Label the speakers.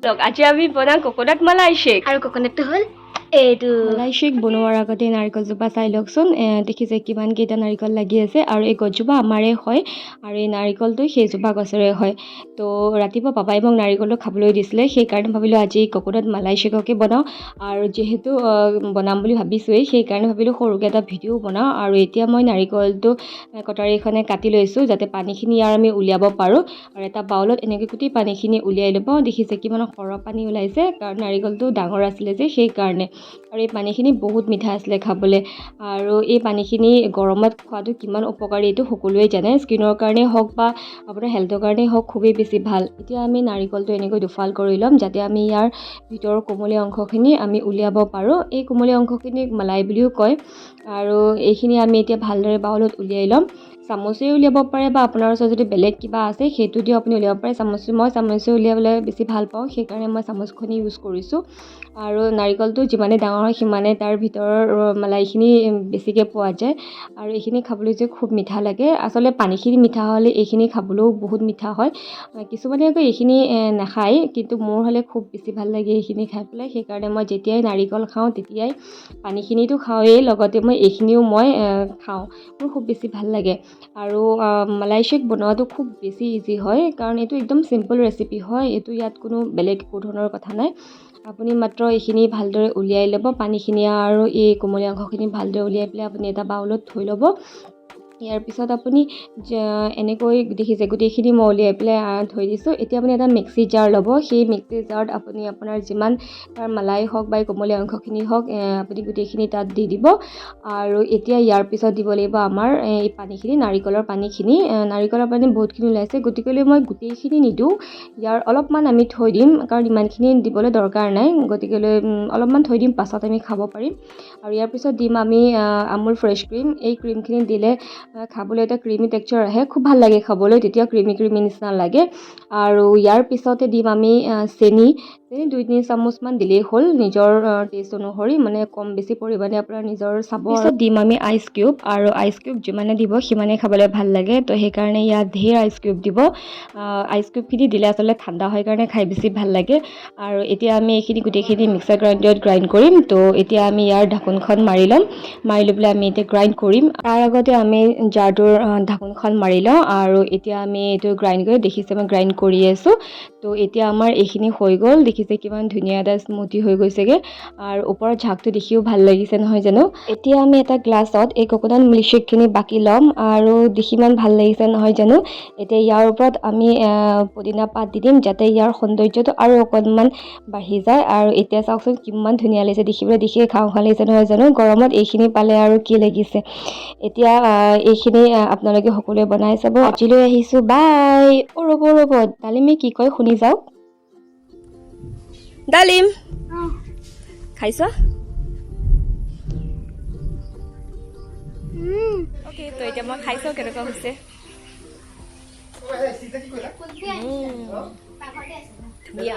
Speaker 1: লওক, আজি আমি বনাম কোকোনাট মালাই শ্বেক।
Speaker 2: আৰু কোকোনাটটো হ'ল এইটো।
Speaker 1: মালাই শ্বেক বনোৱাৰ আগতে নাৰিকলজোপা চাই লওকচোন। দেখিছে কিমানকেইটা নাৰিকল লাগি আছে। আৰু এই গছজোপা আমাৰে হয় আৰু এই নাৰিকলটো সেইজোপা গছৰে হয়। তো ৰাতিপুৱা পাপাই মোক নাৰিকলটো খাবলৈ দিছিলে, সেইকাৰণে ভাবিলোঁ আজি কোকোনাট মালাই শ্বেককে বনাওঁ। আৰু যিহেতু বনাম বুলি ভাবিছোঁৱেই, সেইকাৰণে ভাবিলোঁ সৰুকৈ এটা ভিডিঅ' বনাওঁ। আৰু এতিয়া মই নাৰিকলটো কটাৰীখনে কাটি লৈছোঁ, যাতে পানীখিনি ইয়াৰ আমি উলিয়াব পাৰোঁ। আৰু এটা বাউলত এনেকৈ গোটেই পানীখিনি উলিয়াই ল'ব। দেখিছে কিমান সৰহ পানী ওলাইছে, কাৰণ নাৰিকলটো ডাঙৰ আছিলে যে সেইকাৰণে। আৰু এই পানীখিনি বহুত মিঠা আছিলে খাবলৈ। আৰু এই পানীখিনি গৰমত খোৱাটো কিমান উপকাৰী, এইটো সকলোৱে জানে। স্কিনৰ কাৰণেই হওক বা আপোনাৰ হেল্থৰ কাৰণেই হওক, খুবেই বেছি ভাল। এতিয়া আমি নাৰিকলটো এনেকৈ দুফাল কৰি ল'ম, যাতে আমি ইয়াৰ ভিতৰৰ কোমলীয়া অংশখিনি আমি উলিয়াব পাৰোঁ। এই কোমলীয়া অংশখিনিক মলাই বুলিও কয়। আৰু এইখিনি আমি এতিয়া ভালদৰে বাউলত উলিয়াই ল'ম। চামুচেও উলিয়াব পাৰে বা আপোনাৰ ওচৰত যদি বেলেগ কিবা আছে, সেইটো দিও আপুনি উলিয়াব পাৰে। মই চামুচে উলিয়াবলৈ বেছি ভাল পাওঁ, সেইকাৰণে মই চামুচখনেই ইউজ কৰিছোঁ। আৰু নাৰিকলটো যিমানে ডাঙৰ হয়, সিমানে তাৰ ভিতৰৰ মলাইখিনি বেছিকৈ পোৱা যায়। আৰু এইখিনি খাবলৈ যে খুব মিঠা লাগে। আচলতে পানীখিনি মিঠা হ'লে এইখিনি খাবলৈও বহুত মিঠা হয়। কিছুমানে আকৌ এইখিনি নাখায়, কিন্তু মোৰ হ'লে খুব বেছি ভাল লাগে এইখিনি খাই পেলাই। সেইকাৰণে মই যেতিয়াই নাৰিকল খাওঁ, তেতিয়াই পানীখিনিতো খাওঁৱেই, লগতে মই এইখিনিও মই খাওঁ। মোৰ খুব বেছি ভাল লাগে। আৰু মালাই শ্বেক বনোৱাটো খুব বেছি ইজি হয়, কাৰণ এইটো একদম চিম্পল ৰেচিপি হয়। এইটো ইয়াত কোনো বেলেগ একো ধৰণৰ কথা নাই। আপুনি মাত্ৰ এইখিনি ভালদৰে উলিয়াই ল'ব পানীখিনি আৰু এই কোমলীয়া অংশখিনি ভালদৰে উলিয়াই পেলাই আপুনি এটা বাউলত থৈ ল'ব। ইয়াৰ পিছত আপুনি এনেকৈ দেখিছে, গোটেইখিনি মই উলিয়াই পেলাই থৈ দিছোঁ। এতিয়া আপুনি এটা মিক্সি জাৰ ল'ব। সেই মিক্সি জাৰত আপুনি আপোনাৰ যিমান তাৰ মালাই হওক বা এই কোমলীয়া অংশখিনি হওক, আপুনি গোটেইখিনি তাত দি দিব। আৰু এতিয়া ইয়াৰ পিছত দিব লাগিব আমাৰ এই পানীখিনি, নাৰিকলৰ পানীখিনি। নাৰিকলৰ পানী বহুতখিনি ওলাইছে, গতিকেলৈ মই গোটেইখিনি নিদিওঁ। ইয়াৰ অলপমান আমি থৈ দিম, কাৰণ ইমানখিনি দিবলৈ দৰকাৰ নাই। গতিকেলৈ অলপমান থৈ দিম, পাছত আমি খাব পাৰিম। আৰু ইয়াৰ পিছত দিম আমি আমুল ফ্ৰেছ ক্ৰীম। এই ক্ৰীমখিনি দিলে খাবলৈ এটা ক্ৰিমি টেক্সাৰ আহে, খুব ভাল লাগে খাবলৈ, তেতিয়া ক্ৰিমি ক্ৰিমি নিচিনা লাগে। আৰু ইয়াৰ পিছতে দিম আমি চেনি। চেনি 2-3 চামুচমান দিলেই হ'ল, নিজৰ টেষ্ট অনুসৰি, মানে কম বেছি পৰিমাণে আপোনাৰ নিজৰ চাব। পিছত দিম আমি আইচ কিউব। আৰু আইচ কিউব যিমানে দিব, সিমানে খাবলৈ ভাল লাগে। তো সেইকাৰণে ইয়াত ঢেৰ আইচ কিউব দিব। আইচ কিউবখিনি দিলে আচলতে ঠাণ্ডা হয় কাৰণে খাই বেছি ভাল লাগে। আৰু এতিয়া আমি এইখিনি গোটেইখিনি মিক্সাৰ গ্ৰাইণ্ডাৰত গ্ৰাইণ্ড কৰিম। তো এতিয়া আমি ইয়াৰ ঢাকোনখন মাৰি ল'ম। মাৰি লৈ পেলাই আমি এতিয়া গ্ৰাইণ্ড কৰিম। তাৰ আগতে আমি জাৰটোৰ ঢাকোনখন মাৰি লওঁ। আৰু এতিয়া আমি এইটো গ্ৰাইণ্ড কৰি, দেখিছে, মই গ্ৰাইণ্ড কৰি আছোঁ। তো এতিয়া আমাৰ এইখিনি হৈ গ'ল। দেখিছে কিমান ধুনীয়া এটা স্মুথি হৈ গৈছেগৈ। আৰু ওপৰত ঝাকটো দেখিও ভাল লাগিছে, নহয় জানো? এতিয়া আমি এটা গ্লাছত এই কোকোনাট মিল্কশ্বেকখিনি বাকি ল'ম। আৰু দেখি ইমান ভাল লাগিছে, নহয় জানো? এতিয়া ইয়াৰ ওপৰত আমি পদিনা পাত দি দিম, যাতে ইয়াৰ সৌন্দৰ্যটো আৰু অকণমান বাঢ়ি যায়। আৰু এতিয়া চাওকচোন, কিমান ধুনীয়া লাগিছে দেখিবলৈ। দেখিয়ে খাওঁ খাওঁ লাগিছে, নহয় জানো? গৰমত এইখিনি পালে আৰু কি লাগিছে? এতিয়া এইখিনি আপোনালোকে সকলোৱে বনাই চাব। আজিলৈ আহিছোঁ, বাই। অ' ৰ'ব ৰ'ব, ডালিমে কি কয় শুনি যাওক। ডালিম, খাইছ? অ'কে, তো এতিয়া মই খাইছোঁ, কেনেকুৱা হৈছে। ধুনীয়া।